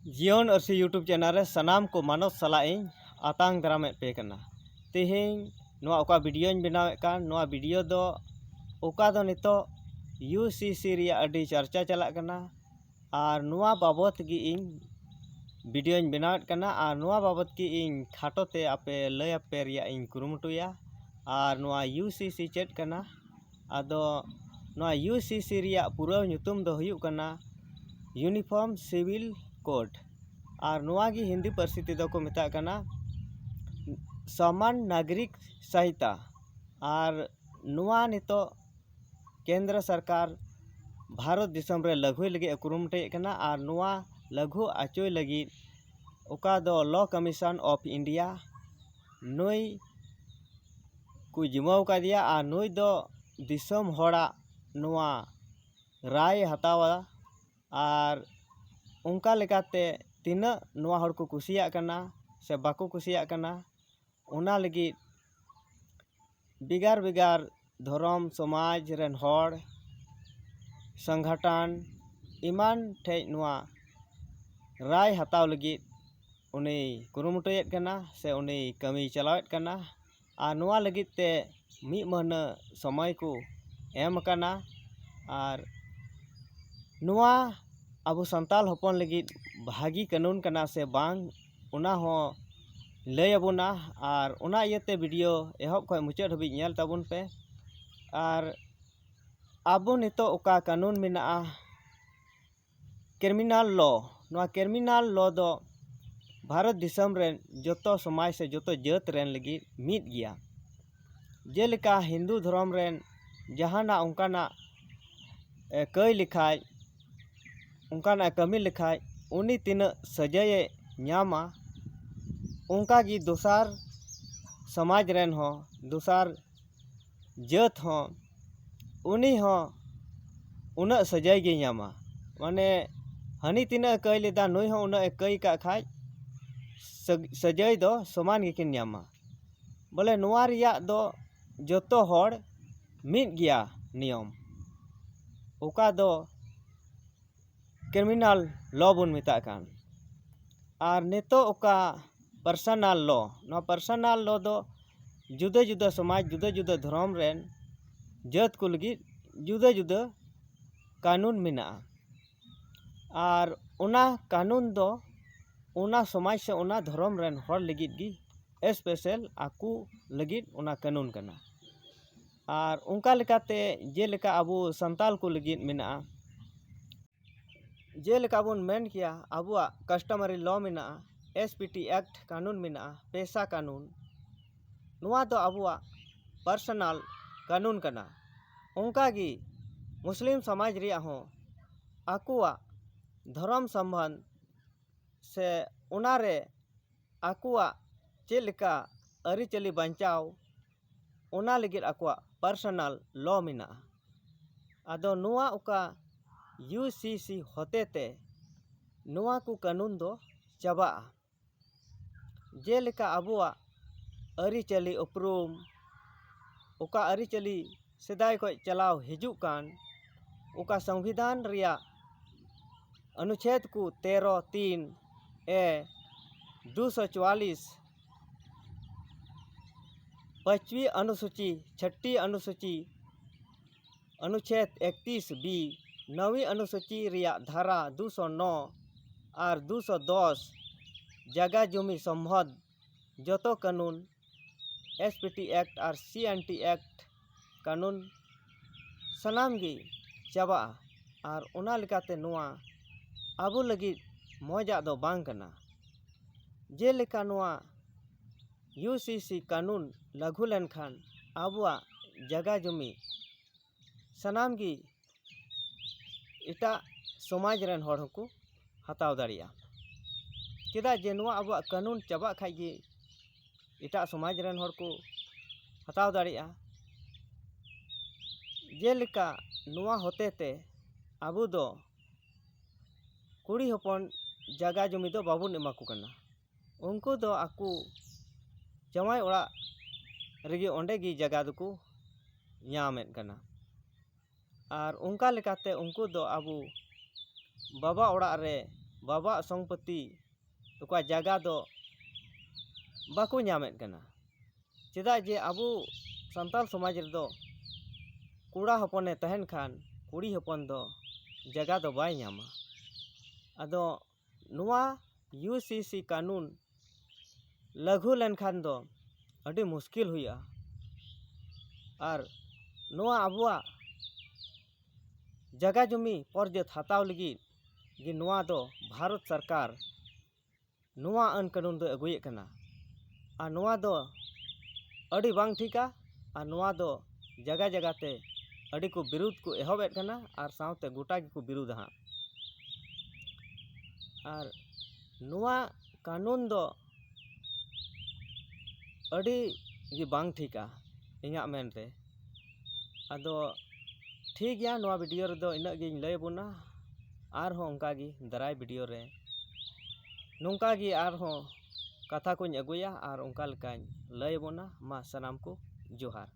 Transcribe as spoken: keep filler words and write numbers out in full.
ᱡᱤᱭᱚᱱ ᱟᱹᱨᱥᱤ YouTube channel ᱨᱮ ᱥᱟᱱᱟᱢ ᱠᱚ ᱢᱟᱱᱚᱛ ᱥᱟᱞᱟᱜ ᱤᱧ ᱟᱛᱟᱝ ᱫᱟᱨᱟᱢᱮᱫ ᱯᱮ ᱠᱟᱱᱟ᱾ ᱛᱮᱦᱮᱧ ᱱᱚᱣᱟ ᱚᱠᱟ ᱵᱷᱤᱰᱤᱭᱳᱧ ᱵᱮᱱᱟᱣᱮᱫ ᱠᱟᱱ, ᱱᱚᱣᱟ ᱵᱷᱤᱰᱤᱭᱳ ᱫᱚ ᱚᱠᱟ ᱫᱚ ᱱᱤᱛᱚᱜ ᱤᱭᱩ ᱥᱤ ᱥᱤ ᱨᱮᱭᱟᱜ ᱟᱹᱰᱤ ᱪᱟᱨᱪᱟ ᱪᱟᱞᱟᱜ ᱠᱟᱱᱟ, ᱟᱨ ᱱᱚᱣᱟ ᱵᱟᱵᱚᱛ ᱜᱮ ᱤᱧ ᱵᱷᱤᱰᱤᱭᱳᱧ ᱵᱮᱱᱟᱣᱮᱫ ᱠᱟᱱᱟ, ᱟᱨ ᱱᱚᱣᱟ ᱵᱟᱵᱚᱛ ᱜᱮ ᱤᱧ ᱠᱷᱟᱴᱚ ᱛᱮ ᱟᱯᱮ ᱞᱟᱹᱭ ᱟᱯᱮ ᱨᱮᱭᱟᱜ ᱤᱧ ᱠᱩᱨᱩᱢᱩᱴᱩᱭᱟ᱾ ᱟᱨ ᱱᱚᱣᱟ ᱤᱭᱩ ᱥᱤ ᱥᱤ ᱪᱮᱫ ᱠᱟᱱᱟ? ᱟᱫᱚ ᱱᱚᱣᱟ ᱤᱭᱩ ᱥᱤ ᱥᱤ ᱨᱮᱭᱟᱜ ᱯᱩᱨᱟᱹ ᱧᱩᱛᱩᱢ ᱫᱚ ᱦᱩᱭᱩᱜ ᱠᱟᱱᱟ ᱤᱭᱩᱱᱤᱯᱷᱚᱨᱢ ᱥᱤᱵᱤᱞ ᱠᱳᱰ, ᱟᱨ ᱱᱚᱣᱟ ᱜᱮ ᱦᱤᱱᱫᱤ ᱯᱟᱹᱨᱥᱤ ᱛᱮᱫᱚ ᱠᱚ ᱢᱮᱛᱟᱜ ᱠᱟᱱᱟ ᱥᱟᱢᱟᱱ ᱱᱟᱜᱚᱨᱤᱠ ᱥᱟᱦᱤᱛᱟ᱾ ᱟᱨ ᱱᱚᱣᱟ ᱱᱤᱛᱚᱜ ᱠᱮᱱᱫᱨᱚ ᱥᱚᱨᱠᱟᱨ ᱵᱷᱟᱨᱚᱛ ᱫᱤᱥᱚᱢ ᱨᱮ ᱞᱟᱹᱜᱩᱭ ᱞᱟᱹᱜᱤᱫ ᱮ ᱠᱩᱨᱩᱢᱩᱴᱩᱭᱮᱫ ᱠᱟᱱᱟ, ᱟᱨ ᱱᱚᱣᱟ ᱞᱟᱹᱜᱩ ᱚᱪᱚᱭ ᱞᱟᱹᱜᱤᱫ ᱚᱠᱟ ᱫᱚ Law Commission of India, ᱱᱩᱭ ᱠᱚ ᱡᱤᱢᱟᱹᱣ ᱟᱠᱟᱫᱮᱭᱟ, ᱟᱨ ᱱᱩᱭ ᱫᱚ ᱫᱤᱥᱚᱢ ᱦᱚᱲᱟᱜ ᱱᱚᱣᱟ ᱨᱟᱭ ᱮ ᱦᱟᱛᱟᱣᱟ᱾ ᱟᱨ ᱚᱱᱠᱟ ᱞᱮᱠᱟᱛᱮ ᱛᱤᱱᱟᱹᱜ ᱱᱚᱣᱟ ᱦᱚᱲ ᱠᱚ ᱠᱩᱥᱤᱭᱟᱜ ᱠᱟᱱᱟ ᱥᱮ ᱵᱟᱠᱚ ᱠᱩᱥᱤᱭᱟᱜ ᱠᱟᱱᱟ, ᱚᱱᱟ ᱞᱟᱹᱜᱤᱫ ᱵᱷᱮᱜᱟᱨ ᱵᱷᱮᱜᱟᱨ ᱫᱷᱚᱨᱚᱢ ᱥᱚᱢᱟᱡᱽ ᱨᱮᱱ ᱦᱚᱲ, ᱥᱚᱝᱜᱚᱴᱷᱚᱱ ᱮᱢᱟᱱ ᱴᱷᱮᱱ ᱱᱚᱣᱟ ᱨᱟᱭ ᱦᱟᱛᱟᱣ ᱞᱟᱹᱜᱤᱫ ᱩᱱᱤᱭ ᱠᱩᱨᱩᱢᱩᱴᱩᱭᱮᱫ ᱠᱟᱱᱟ ᱥᱮ ᱩᱱᱤ ᱠᱟᱹᱢᱤᱭ ᱪᱟᱞᱟᱣᱮᱫ ᱠᱟᱱᱟ᱾ ᱟᱨ ᱱᱚᱣᱟ ᱞᱟᱹᱜᱤᱫ ᱛᱮ ᱢᱤᱫ ᱢᱟᱹᱦᱱᱟᱹ ᱥᱚᱢᱚᱭ ᱠᱚ ᱮᱢ ᱟᱠᱟᱱᱟ᱾ ᱟᱨ ᱱᱚᱣᱟ ᱟᱵᱚ ᱥᱟᱱᱛᱟᱲ ᱦᱚᱯᱚᱱ ᱞᱟᱹᱜᱤᱫ ᱵᱷᱟᱹᱜᱤ ᱠᱟᱹᱱᱩᱱ ᱠᱟᱱᱟ ᱥᱮ ᱵᱟᱝ, ᱚᱱᱟ ᱦᱚᱸ ᱞᱟᱹᱭ ᱟᱵᱚᱱᱟ᱾ ᱟᱨ ᱚᱱᱟ ᱤᱭᱟᱹᱛᱮ ᱵᱷᱤᱰᱤᱭᱳ ᱮᱦᱚᱵ ᱠᱷᱚᱱ ᱢᱩᱪᱟᱹᱫ ᱦᱟᱹᱵᱤᱡ ᱧᱮᱞ ᱛᱟᱵᱚᱱ ᱯᱮ᱾ ᱟᱨ ᱟᱵᱚ ᱱᱤᱛᱚᱜ ᱚᱠᱟ ᱠᱟᱹᱱᱩᱱ ᱢᱮᱱᱟᱜᱼᱟ, ᱠᱨᱤᱢᱤᱱᱟᱞ ᱞᱚ, ᱱᱚᱣᱟ ᱠᱨᱤᱢᱤᱱᱟᱞ ᱞᱚ ᱫᱚ ᱵᱷᱟᱨᱚᱛ ᱫᱤᱥᱚᱢ ᱨᱮᱱ ᱡᱚᱛᱚ ᱥᱚᱢᱟᱡᱽ ᱥᱮ ᱡᱚᱛᱚ ᱡᱟᱹᱛ ᱨᱮᱱ ᱞᱟᱹᱜᱤᱫ ᱢᱤᱫ ᱜᱮᱭᱟ᱾ ᱡᱮᱞᱮᱠᱟ ᱦᱤᱱᱫᱩ ᱫᱷᱚᱨᱚᱢ ᱨᱮᱱ ᱡᱟᱦᱟᱱᱟᱜ ᱚᱱᱠᱟᱱᱟᱜ ᱮ ᱠᱟᱹᱭ ᱞᱮᱠᱷᱟᱡ, ᱚᱱᱠᱟᱱᱟᱜ ᱮ ᱠᱟᱹᱢᱤ ᱞᱮᱠᱷᱟᱡ, ᱩᱱᱤ ᱛᱤᱱᱟᱹᱜ ᱥᱟᱹᱡᱟᱹᱭᱮ ᱧᱟᱢᱟ, ᱚᱱᱠᱟ ᱜᱮ ᱫᱚᱥᱟᱨ ᱥᱚᱢᱟᱡᱽ ᱨᱮᱱ ᱦᱚᱸ, ᱫᱚᱥᱟᱨ ᱡᱟᱹᱛ ᱦᱚᱸ, ᱩᱱᱤ ᱦᱚᱸ ᱩᱱᱟᱹᱜ ᱥᱟᱹᱡᱟᱹᱭ ᱜᱮᱭ ᱧᱟᱢᱟ᱾ ᱢᱟᱱᱮ ᱦᱟᱹᱱᱤ ᱛᱤᱱᱟᱹᱜ ᱮ ᱠᱟᱹᱭ ᱞᱮᱫᱟ, ᱱᱩᱭ ᱦᱚᱸ ᱩᱱᱟᱹᱜ ᱮ ᱠᱟᱹᱭ ᱠᱟᱜ ᱠᱷᱟᱡ ᱥᱟᱹ- ᱥᱟᱹᱡᱟᱹᱭ ᱫᱚ ᱥᱚᱢᱟᱱ ᱜᱮᱠᱤᱱ ᱧᱟᱢᱟ᱾ ᱵᱚᱞᱮ ᱱᱚᱣᱟ ᱨᱮᱭᱟᱜ ᱫᱚ ᱡᱚᱛᱚ ᱦᱚᱲ ᱢᱤᱫ ᱜᱮᱭᱟ ᱱᱤᱭᱚᱢ, ᱚᱠᱟ ᱫᱚ ᱠᱨᱤᱢᱤᱱᱟᱞ ᱞᱚ ᱵᱚᱱ ᱢᱮᱛᱟᱜ ᱠᱟᱱ᱾ ᱟᱨ ᱱᱤᱛᱚᱜ ᱚᱠᱟ personal law, ᱱᱚᱣᱟ personal law ᱫᱚ ᱡᱩᱫᱟᱹ ᱡᱩᱫᱟᱹ ᱥᱚᱢᱟᱡᱽ, ᱡᱩᱫᱟᱹ ᱡᱩᱫᱟᱹ ᱫᱷᱚᱨᱚᱢ ᱨᱮᱱ ᱡᱟᱹᱛ ᱠᱚ ᱞᱟᱹᱜᱤᱫ ᱡᱩᱫᱟᱹ ᱡᱩᱫᱟᱹ ᱠᱟᱹᱱᱩᱱ ᱢᱮᱱᱟᱜᱼᱟ᱾ ᱟᱨ ᱚᱱᱟ ᱠᱟᱹᱱᱩᱱ ᱫᱚ ᱚᱱᱟ ᱥᱚᱢᱟᱡᱽ ᱥᱮ ᱚᱱᱟ ᱫᱷᱚᱨᱚᱢ ᱨᱮᱱ ᱦᱚᱲ ᱞᱟᱹᱜᱤᱫ ᱜᱮ special ᱟᱠᱚ ᱞᱟᱹᱜᱤᱫ ᱚᱱᱟ ᱠᱟᱹᱱᱩᱱ ᱠᱟᱱᱟ᱾ ᱟᱨ ᱚᱱᱠᱟ ᱞᱮᱠᱟᱛᱮ ᱡᱮᱞᱮᱠᱟ ᱟᱵᱚ ᱥᱟᱱᱛᱟᱞ ᱠᱚ ᱞᱟᱹᱜᱤᱫ ᱢᱮᱱᱟᱜᱼᱟ, ᱡᱮᱞᱮᱠᱟ ᱵᱚᱱ ᱢᱮᱱ ᱠᱮᱭᱟ, ᱟᱵᱚᱣᱟᱜ customary law ᱢᱮᱱᱟᱜᱼᱟ, S P T Act ᱠᱟᱹᱱᱩᱱ ᱢᱮᱱᱟᱜᱼᱟ, ᱯᱮᱥᱟ ᱠᱟᱹᱱᱩᱱ, ᱱᱚᱣᱟ ᱫᱚ ᱟᱵᱚᱣᱟᱜ personal ᱠᱟᱹᱱᱩᱱ ᱠᱟᱱᱟ᱾ ᱚᱱᱠᱟ ᱜᱮ ᱢᱩᱥᱞᱤᱢ ᱥᱚᱢᱟᱡᱽ ᱨᱮᱭᱟᱜ ᱦᱚᱸ ᱟᱠᱚᱣᱟᱜ ᱫᱷᱚᱨᱚᱢ ᱥᱚᱢᱵᱚᱱᱫᱷ ᱥᱮ ᱚᱱᱟ ᱨᱮ ᱟᱠᱚᱣᱟᱜ ᱪᱮᱫ ᱞᱮᱠᱟ ᱟᱹᱨᱤᱪᱟᱹᱞᱤ ᱵᱟᱧᱪᱟᱣ, ᱚᱱᱟ ᱞᱟᱹᱜᱤᱫ ᱟᱠᱚᱣᱟᱜ personal law ᱢᱮᱱᱟᱜᱼᱟ᱾ ᱟᱫᱚ ᱱᱚᱣᱟ ᱚᱠᱟ U C C ᱦᱚᱛᱮ ᱛᱮ ᱱᱚᱣᱟ ᱠᱚ ᱠᱟᱹᱱᱩᱱ ᱫᱚ ᱪᱟᱵᱟᱜᱼᱟ᱾ ᱡᱮᱞᱮᱠᱟ ᱟᱵᱚᱣᱟᱜ ᱟᱹᱨᱤᱪᱟᱹᱞᱤ ᱩᱯᱨᱩᱢ, ᱚᱠᱟ ᱟᱹᱨᱤᱪᱟᱹᱞᱤ ᱥᱮᱫᱟᱭ ᱠᱷᱚᱱ ᱪᱟᱞᱟᱣ ᱦᱤᱡᱩᱜ ᱠᱟᱱ, ᱚᱠᱟ ᱥᱚᱝᱵᱤᱫᱷᱟᱱ ᱨᱮᱭᱟᱜ ᱚᱱᱩᱪᱷᱮᱫ ᱠᱚ ᱛᱮᱨᱚ ᱛᱤᱱ A, ᱫᱩᱥᱚ ᱪᱩᱣᱟᱞᱤᱥ, ᱯᱟᱸᱪᱣᱤ ᱚᱱᱩᱥᱩᱪᱤ, ᱪᱷᱚᱴᱤ ᱚᱱᱩᱥᱩᱪᱤ, ᱚᱱᱩᱪᱷᱮᱫ ᱮᱠᱛᱤᱥ B, ᱱᱚᱣᱤ ᱚᱱᱩᱥᱩᱪᱤ ᱨᱮᱭᱟᱜ ᱫᱷᱟᱨᱟ ᱫᱩᱥᱚ ᱱᱚ ᱟᱨ ᱫᱩᱥᱚ ᱫᱚᱥ ᱡᱟᱜᱟ ᱡᱩᱢᱤ ᱥᱚᱢᱵᱚᱱᱫᱷ ᱡᱚᱛᱚ ᱠᱟᱹᱱᱩᱱ, S P T Act ᱟᱨ C N T Act ᱠᱟᱹᱱᱩᱱ ᱥᱟᱱᱟᱢ ᱜᱮ ᱪᱟᱵᱟᱜᱼᱟ᱾ ᱟᱨ ᱚᱱᱟ ᱞᱮᱠᱟᱛᱮ ᱱᱚᱣᱟ ᱟᱵᱚ ᱞᱟᱹᱜᱤᱫ ᱢᱚᱡᱟᱜ ᱫᱚ ᱵᱟᱝ ᱠᱟᱱᱟ᱾ ᱡᱮᱞᱮᱠᱟ ᱱᱚᱣᱟ U C C ᱠᱟᱹᱱᱩᱱ ᱞᱟᱹᱜᱩ ᱞᱮᱱᱠᱷᱟᱱ ᱟᱵᱚᱣᱟᱜ ᱡᱟᱜᱟ ᱡᱩᱢᱤ ᱥᱟᱱᱟᱢ ᱜᱮ ᱮᱴᱟᱜ ᱥᱚᱢᱟᱡᱽ ᱨᱮᱱ ᱦᱚᱲ ᱦᱚᱸᱠᱚ ᱦᱟᱛᱟᱣ ᱫᱟᱲᱮᱭᱟᱜᱼᱟ᱾ ᱪᱮᱫᱟᱜ ᱡᱮ ᱱᱚᱣᱟ ᱟᱵᱚᱣᱟᱜ ᱠᱟᱹᱱᱩᱱ ᱪᱟᱵᱟᱜ ᱠᱷᱟᱡ ᱜᱮ ᱮᱴᱟᱜ ᱥᱚᱢᱟᱡᱽ ᱨᱮᱱ ᱦᱚᱲ ᱠᱚ ᱦᱟᱛᱟᱣ ᱫᱟᱲᱮᱭᱟᱜᱼᱟ᱾ ᱡᱮᱞᱮᱠᱟ ᱱᱚᱣᱟ ᱦᱚᱛᱮ ᱛᱮ ᱟᱵᱚ ᱫᱚ ᱠᱩᱲᱤ ᱦᱚᱯᱚᱱ ᱡᱟᱜᱟ ᱡᱩᱢᱤ ᱫᱚ ᱵᱟᱵᱚᱱ ᱮᱢᱟ ᱠᱚ ᱠᱟᱱᱟ᱾ ᱩᱱᱠᱩ ᱫᱚ ᱟᱠᱚ ᱡᱟᱶᱟᱭ ᱚᱲᱟᱜ ᱨᱮᱜᱮ ᱚᱸᱰᱮ ᱜᱮ ᱡᱟᱜᱟ ᱫᱚᱠᱚ ᱧᱟᱢᱮᱫ ᱠᱟᱱᱟ᱾ ᱟᱨ ᱚᱱᱠᱟ ᱞᱮᱠᱟᱛᱮ ᱩᱱᱠᱩ ᱫᱚ ᱟᱵᱚ ᱵᱟᱵᱟ ᱚᱲᱟᱜ ᱨᱮ ᱵᱟᱵᱟᱣᱟᱜ ᱥᱚᱢᱯᱚᱛᱤ ᱛᱟᱠᱚᱣᱟ ᱡᱟᱭᱜᱟ ᱫᱚ ᱵᱟᱠᱚ ᱧᱟᱢᱮᱫ ᱠᱟᱱᱟ᱾ ᱪᱮᱫᱟᱜ ᱡᱮ ᱟᱵᱚ ᱥᱟᱱᱛᱟᱲ ᱥᱚᱢᱟᱡᱽ ᱨᱮᱫᱚ ᱠᱚᱲᱟ ᱦᱚᱯᱚᱱᱮ ᱛᱟᱦᱮᱱ ᱠᱷᱟᱱ ᱠᱩᱲᱤ ᱦᱚᱯᱚᱱ ᱫᱚ ᱡᱟᱭᱜᱟ ᱫᱚ ᱵᱟᱭ ᱧᱟᱢᱟ᱾ ᱟᱫᱚ ᱱᱚᱣᱟ ᱤᱭᱩ ᱥᱤ ᱥᱤ ᱠᱟᱹᱱᱩᱱ ᱞᱟᱹᱜᱩ ᱞᱮᱱᱠᱷᱟᱱ ᱫᱚ ᱟᱹᱰᱤ ᱢᱩᱥᱠᱤᱞ ᱦᱩᱭᱩᱜᱼᱟ᱾ ᱟᱨ ᱱᱚᱣᱟ ᱟᱵᱚᱣᱟᱜ ᱡᱟᱭᱜᱟ ᱡᱚᱢᱤ ᱯᱚᱨᱡᱟᱹᱛ ᱦᱟᱛᱟᱣ ᱞᱟᱹᱜᱤᱫ ᱜᱮ ᱱᱚᱣᱟ ᱫᱚ ᱵᱷᱟᱨᱚᱛ ᱥᱚᱨᱠᱟᱨ ᱱᱚᱣᱟ ᱟᱹᱱ ᱠᱟᱹᱱᱩᱱ ᱫᱚ ᱟᱹᱜᱩᱭᱮᱫ ᱠᱟᱱᱟ᱾ ᱟᱨ ᱱᱚᱣᱟ ᱫᱚ ᱟᱹᱰᱤ ᱵᱟᱝ ᱴᱷᱤᱠᱟ᱾ ᱟᱨ ᱱᱚᱣᱟ ᱫᱚ ᱡᱟᱭᱜᱟ ᱡᱟᱭᱜᱟ ᱛᱮ ᱟᱹᱰᱤ ᱠᱚ ᱵᱤᱨᱩᱫᱽ ᱠᱚ ᱮᱦᱚᱵᱮᱫ ᱠᱟᱱᱟ ᱟᱨ ᱥᱟᱶᱛᱮ ᱜᱚᱴᱟ ᱜᱮᱠᱚ ᱵᱤᱨᱩᱫᱟ ᱦᱟᱸᱜ᱾ ᱟᱨ ᱱᱚᱣᱟ ᱠᱟᱹᱱᱩᱱ ᱫᱚ ᱟᱹᱰᱤ ᱜᱮ ᱵᱟᱝ ᱴᱷᱤᱠᱟ ᱤᱧᱟᱹᱜ ᱢᱮᱱ ᱨᱮ᱾ ᱟᱫᱚ ᱴᱷᱤᱠ ᱜᱮᱭᱟ, ᱱᱚᱣᱟ ᱵᱷᱤᱰᱤᱭᱳ ᱨᱮᱫᱚ ᱤᱱᱟᱹᱜ ᱜᱤᱧ ᱞᱟᱹᱭ ᱟᱵᱚᱱᱟ᱾ ᱟᱨᱦᱚᱸ ᱚᱱᱠᱟ ᱜᱮ ᱫᱟᱨᱟᱭ ᱵᱷᱤᱰᱤᱭᱳ ᱨᱮ ᱱᱚᱝᱠᱟ ᱜᱮ ᱟᱨᱦᱚᱸ ᱠᱟᱛᱷᱟ ᱠᱚᱧ ᱟᱹᱜᱩᱭᱟ ᱟᱨ ᱚᱱᱠᱟ ᱞᱮᱠᱟᱧ ᱞᱟᱹᱭ ᱟᱵᱚᱱᱟ᱾ ᱢᱟ ᱥᱟᱱᱟᱢ ᱠᱚ ᱡᱚᱦᱟᱨ᱾